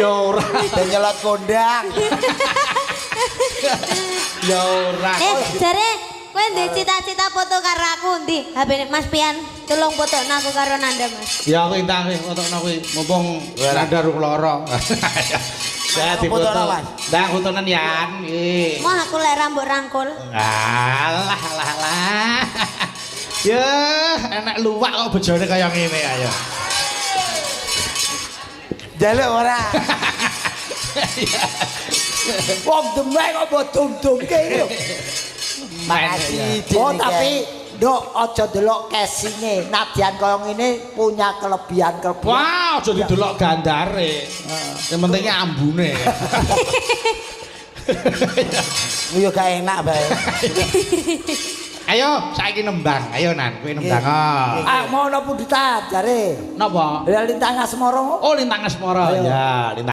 Ya ora. Ben nyelot kondang. Ya ora. Eh, jare kowe ndek cita-cita foto karo aku ndi? HP Mas Pian, tolong fotokno aku karo Nanda, Mas. Ya aku intang kuwi fotokno kuwi mumpung Nanda rung lara. Ya Fotono, difoto. Mas. Ndang fotonan Yan. Nggih. Mau aku lek rambut rangkul. Alah alah alah. Ya, enak luwak kok bejone kaya ngene ayo. Jaluk ora. Wong demek kok mbok dum-dumke iki lho. Makasih. Oh, tapi nduk aja delok casing-e. Nadyan kaya ngene punya kelebihan-kelebihan. Wah, aja didelok gandare. Yang pentingnya ambune. Yo gak enak bae. Ayo, saiki nembang. Ayo Nan, kowe nembang. Ah. Ah, mau ana pundutan jare. Napa? Lah Lintang Asmara. Oh, Lintang Asmara. Ayo. Ya, Lintang